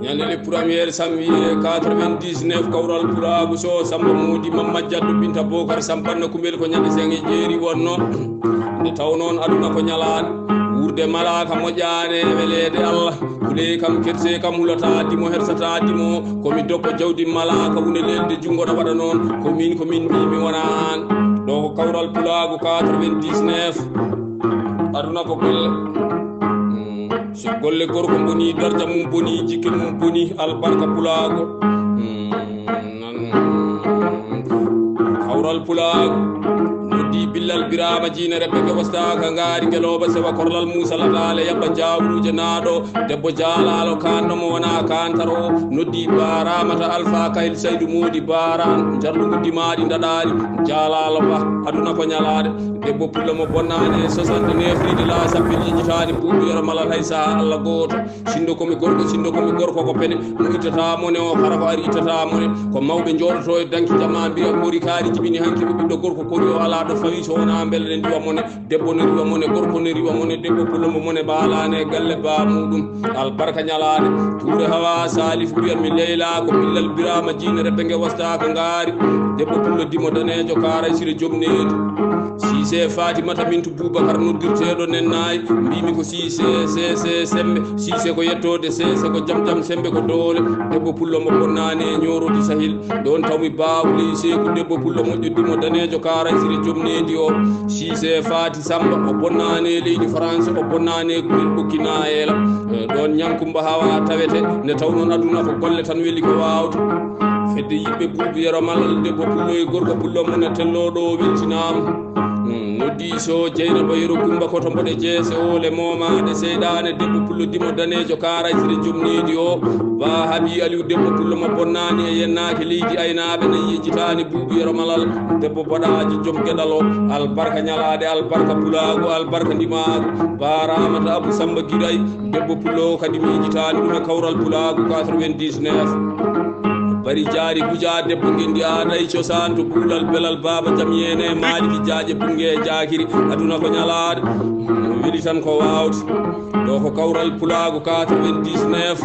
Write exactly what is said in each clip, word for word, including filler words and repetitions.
Ñande le premier janvier quatre-vingt-dix-neuf, kawral pulaagu so Samba Moodi Mamma Jaddo Binta Bokar Sampanna Kumbel, ko ñande cinq e jeeri wonno. Nde taw noon aduna ko ñalaande, wuurde malaaka moƴƴaane, weleede Allah. Kuley kam, kerte kam, hulata dimo, hersata dimo. Ko mi dokko jawdi malaaka, wune lelde junngo na waɗa noon. Ko min, ko min mbi mi wona aan. Ɗo ko kawral pulaagu quatre-vingt-dix-neuf. Aduna ko golle. Mm. So golle gorko boni, darja mum boni, jikke mum boni, albarka pulaagu. Mm. Kawral pulaagu noddi Billal Biraama Jiine Rebbe Gewasta ka ngaari Gelooba Sewa Korlal Muusa Lataale Yabba Jaawruuje Naaɗo, debbo jaalaalo kaanɗo mo wona kaantaro, noddi Baaraamata Alfa Kayil Saydu Moodi Baaraan, jarɗugu dimaaɗi ndaɗaari, jaalaalo ba, aduna ko ñalaade, debbo pullo mo bonnaani e soixante-neuf riide la sappel yejjitaani buuɓi yero malal hay saha Alla gooto. Sinndo ko mi gorko, sinndo ko mi gorko ko pene. Mo ittata mone o, hara ko ari ittata mone. Ko mawɓe njooɗoto e danki jama mbiya kori kaari jibini hanki ko ɓiɗɗo gorko kori o ala ɗo fawi so wona mbele ne ndiwa mone. Debbo ne riwa mone, gorko ne riwa mone, debbo pullo mo mone baalane e galle ba muɗum. Albarka ñalaande. Tuure Hawa Salif mbiyan mi Leyla ko Billal Biraama Jiine Rebbe nge wasta ko ngaari. Debbo pullo dimo daneejo kaaray sire jom needi. Siise Fatimata Mintu Bubakar noddirteeɗo Nennaay, mbimi ko Siise, Seese, Sembe. Siise ko yettoode, Seese ko jam jam, Sembe ko doole. Debbo pullo mo bonnaani e ñoorodi Sahil. Ɗoon tawmi baaw ley seeku debbo pullo moƴƴo dimo daneejo kaaray sire jom needi o. Siise Faati Samba o bonnaani e leydi France, o bonnaani e gurel ɓokki Nayeela. E, ɗoon Ñankumba Hawa tawete, nde taw noon aduna ko golle tan weli ko waawde. Fedde yiɗɓe buubi yero malal debbo pullo e gorko pullo mum e tellooɗo o weltinaama. Mm, noddi so Jeynaba Yero Kumba ko to mboɗe jeese o le moomaade seyɗaane debbo pullo dimo daneejo kaaray sire jom needi o. Ba Habi Aliou debbo pullo mo bonnaani e yennaake leydi aynaaɓe nayi yejjitaani buubi yero malal. Debbo boɗaajo jom geɗal o. Albarka ñalaade, albarka pulaagu, albarka ndimaagu. Baaraamata Abu Samba Giray. Debbo pullo kadi miijitaani ɗum e kawral pulaagu quatre-vingt-dix-neuf. Bari jaari guja debbo ngendi aada e cosaan to Buulal Belal Baaba Jam Yeene Maaliki Jaaje Bunge Jaakiri. Aduna ko ñalaade. Weli tan ko waawde. Ɗo ko kawral pulaagu quatre-vingt-dix-neuf.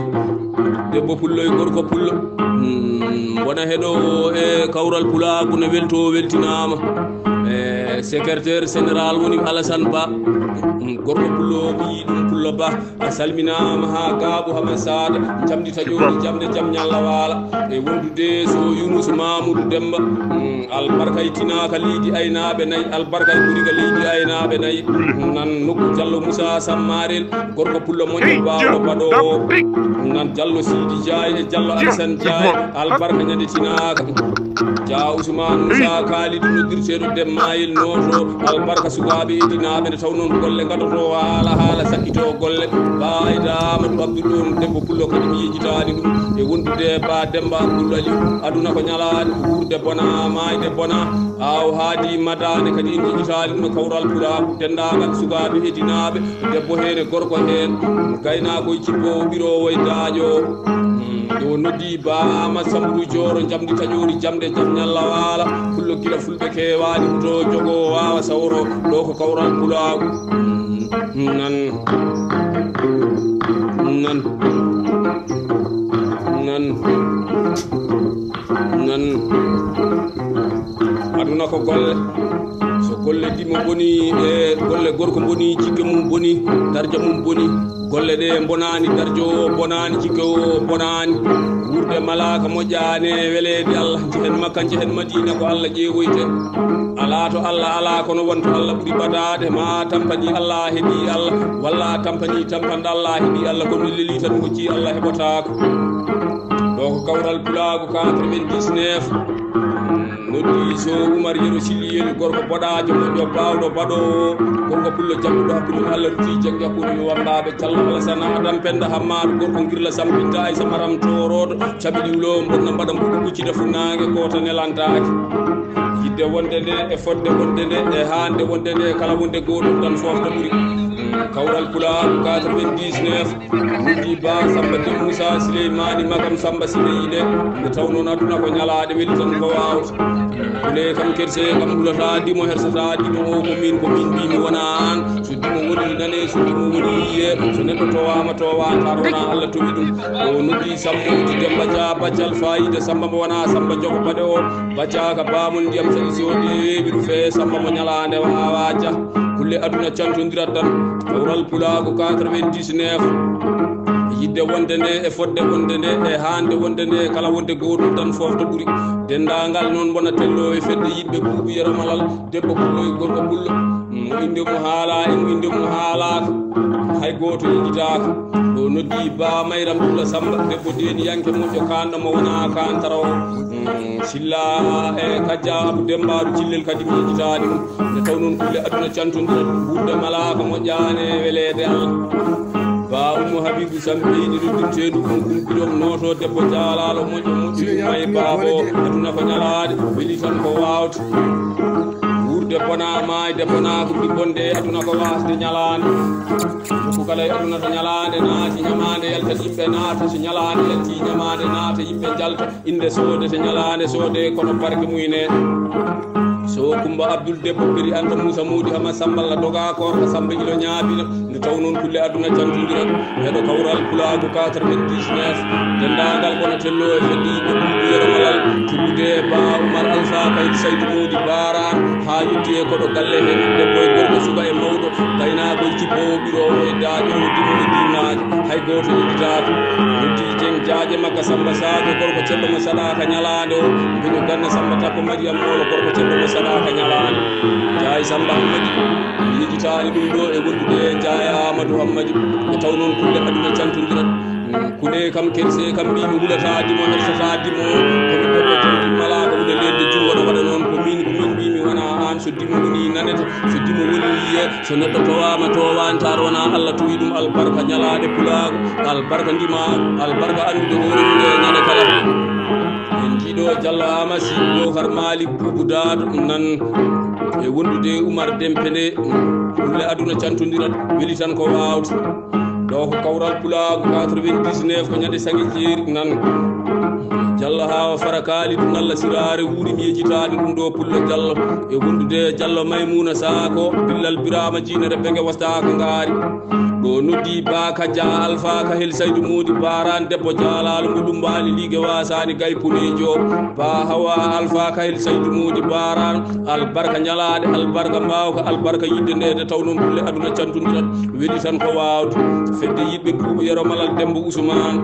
Debbo pullo e gorko pullo. Mm, wona heɗo e kawral pulaagu ne welto weltinaama. E secrétaire général woni Alassane Ba. Mm, gorko pullo o ɓiyi ɗum pullo Ba. A salminaama haa Gaabu Hama Saada, jamdi taƴoori, jamde jam ñalla waala. E wondude so Yunus Mamudu Demba, mm, albarka e tinaaka leydi aynaaɓe nayi, albarka e ɓuriga leydi aynaaɓe nayi. Nan nokku Jallo Musa Sammarel, gorko pullo moƴƴo baawɗo baɗoowo. Nan Jallo Sidi Jaay e Jallo Alassane Jaay, albarka ñande tinaaka. Dia Ousmane Moussa Kalidou noddirteeɗo Demmayel Nooto, albarka sukaaɓe e dinaaɓe nde taw noon golle ngadoto haala, haala sakkito golle. Baayda Amadou Abdoul on debbo pullo kadi mi yejjitaani ɗum. E wondude Ba Demba Abdoul Aliou, aduna ko ñalaande, ko wuurde bona, maayde bona. Aw haadi madaane kadi en yejjitaani ɗum e kawral pulaagu, denndaangal sukaaɓe e dinaaɓe. Debbo heen e gorko heen, gaynaakoye cippoowo ɓiroowo e daaƴo. Mm, yo noddi Ba Amat Samburu Jooro, jamdi taƴoori, jamde jam ñalla waala. Pullo gila fulɓe keewaani, huto jogo waawa sawro. Ɗo ko kawral pulaagu. Mm, nan. Nan. Nan. Nan. Aduna ko golle. So golle dimo boni, e golle gorko boni, jikke mum boni, darja mum boni. Golle ɗe bonaani, darjo o bonaani, jikke o bonaani. Wuurde malaaka moƴƴaani e weleede Allah. Njehen Makka, njehen Madiina, ko Allah ƴeewoyte. Alaa to Allah alaa, kono won to Allah ɓuri ɓadaade. Ma a tampani Allah, a heɓi Allah. Walla a tampani tampanɗo Allah, a heɓi Allah. Kono leli tan hocci Allah heɓotaako. Ɗo ko kawral pulaagu quatre-vingt-dix-neuf. Noddi so Umar Yero Silliyel, gorko boɗaajo, moƴƴo, baawɗo, baɗoowo, gorko pullo jaɓɓuɗo hakkunde Allah, rutti jaggi hakkunde mi wambaaɓe, Callo Alasana, Adam Penda Hammaaɗo, gorko Ngirla Sampinta, Aysa Maram Toorooɗo, caɓi ɗiwlo, mbonna mbaɗa mbuɗu, ɓuccita funnaange, gooto nelantaake. De wonde nde e fodde wonde nde e haande wonde nde, kala wonde gooto tan foofta ɓuri. Kawral Pulaagu quatre-vingt-dix-neuf, Wuddi Ba, Samba Dem Moussa, Sileymaani Magam, Samba Sile Yiɗe. Nde taw noon aduna ko ñalaaɗe, weli tan ko waawta. Kule kam kerse kam hulata dimo, hersata dimo o ko min, ko min mbimi wona aan. So dimo woni nane, so dimo woni yiye, so neɗɗo towama towata wona Allah towi ɗum. O noddi Samba Wuddi Demba Dia, Baccal Fayida, Samba mo wona Samba Jogo Paɗe o. Bacaka bamon ndiyam saɗi soodi weeɓi ɗum fee Samba mo ñalaande wawa jah. Kulle aduna cantondirat tan. Kawral Pulaagu quatre-vingt-dix-neuf. Yidde wonde nde e fodde wonde nde e haande wonde nde, kala wonde gootum tan foofta ɓuri. Denndaangal noon wona tello e fedde yiɗɓe Buubu Yero Malal, debbo pullo e gorko pullo. Mo innde mum haala e mo innde mum haalaaka. Hay gooto yejjitaaka. O noddi Ba Mayram Dulla Samba, debbo deeniyanke moƴƴo kaanɗo mo wona kaantara o. Mm, Silla e Kajja Abu Dembaaru Cillel kadi mi yejjitaani ɗum. Nde taw noon kulle aduna cantondira, wuurde malaaka moƴƴaani e weleede Allah. Ba Ummu Habibu Sambi ɓeydi noddirteendu ɗum kumpiɗo nooto debbo jaalaalo moƴƴo moƴƴo yumma e baabo. Aduna ko ñalaade, weli tan ko waawde. Wuurde bona maayde bona ko ɓuri bonde, aduna ko waasde ñalaande. Nokku kala e aduna to ñalaande naati, ñamaande yalta, yimɓe naata, so ñalaande yalti, ñamaande naata, yimɓe njalta. Innde soodete ñalaande soode, kono barke muyne. So Kumba Abdul debbo Biri Anta Muusa Moodi Hama Samballa doga koorka Samba ilo ñaabina. Nde taw noon kulle aduna cantondira. Heɗo Kawral Pulaagu quatre-vingt-dix-neuf. Denndaangal bona tello e fedde yiɗɓe Buubu Yero Malal. Tuggude e Ba Umar Alfa Kaydi Saydu Moodi Baaraan. Haa yotti e koɗo galle heen debbo e gorko, suka e mawɗo. Gaynaako e cippoowo ɓiroowo e daaƴoowo dimo e dinnaaji. Hay gooto yejjitaaka. Noddi Jeŋ Jaaƴe Makka Samba Saajo gorko ceddo mo saɗaaka ñalaande o. Mbeño ganna Samba Takko Mariyam Moolo gorko ceddo mo saɗaaka ñalaande. Njaay Samba Hammadi. Mi yejjitaani ɗum ɗo e wondude e Njaay Aamadu Hammadi. Nde taw noon kulle aduna cantondirat. Kule kam kerse kam mbimi hulata dimo, hersata dimo. Ko mi debbo tawti mala ko wule lelde jungo no waɗa noon ko min, ko min mbimi wona aan. So dimo woni nanete, so dimo woni yiye, so neɗɗo towama towanta wona Allah towi ɗum. Albarka ñalaɗe pulaagu, albarka ndima, albarka anndude hoore mum e ñande kala. En jiiɗo Jallo Amasi Bokar Malik Bubu Daado nan e wondude Umar Dempende. Kulle aduna cantondirat, weli tan ko wawde. Ɗo ko Kawral Pulaagu quatre-vingt-dix-neuf, ko ñande sange jeeri nan. Jallo haa o fara kaali ɗum Nalla Siraare wuuri mi yejjitaani ɗum ɗo Pullo Jallo. E wondude Jallo Maymuna Saako, Billal Biraama Jiinere Bege wastaaka ngaari. Ɗo noddi Ba Kajja Alfa Kahel Saydu Moodi Baaraan debbo jaalaalo mo lumbaali liige waasaani gay puneejo. Ba Hawa Alfa Kahel Saydu Moodi Baaraan. Albarka ñalaaɗe, albarka mbaawka, albarka yidde nde, nde taw noon kulle aduna cantondirat. Weli tan ko waawde. Fedde yiɗɓe Buubu Yero Malal Dembo Usmaan.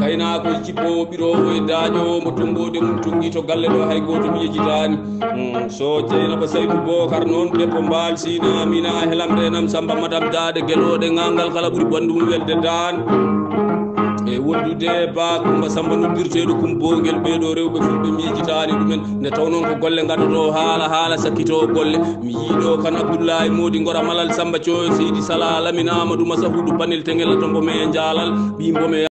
Gaynaako e cippoowo ɓiroowo e daaƴoowo mo tumboode mum tuggii to galle ɗo hay gooto mi yejjitaani. Mm, so Jeynaba Saydu Bookar noon debbo Mbaal Siina Amina helam reenam Samba Madam Daade Gelooɗe ŋangal kala ɓuri banndum welde daan. E wondude Ba Kumba Samba noddirteeɗo Kumboogel, ɓeeɗo rewɓe fulɓe mi yejjitaani ɗumen. Nde taw noon ko golle ngaɗoto haala, haala sakkito golle. Mi yiiɗo kan Abdullahi Moodi Ngora Malal Samba Coyo Seydi Sala Lamin Amadou Masahudu Banel Tengel Tombo me Jaalal, ɓii mbo me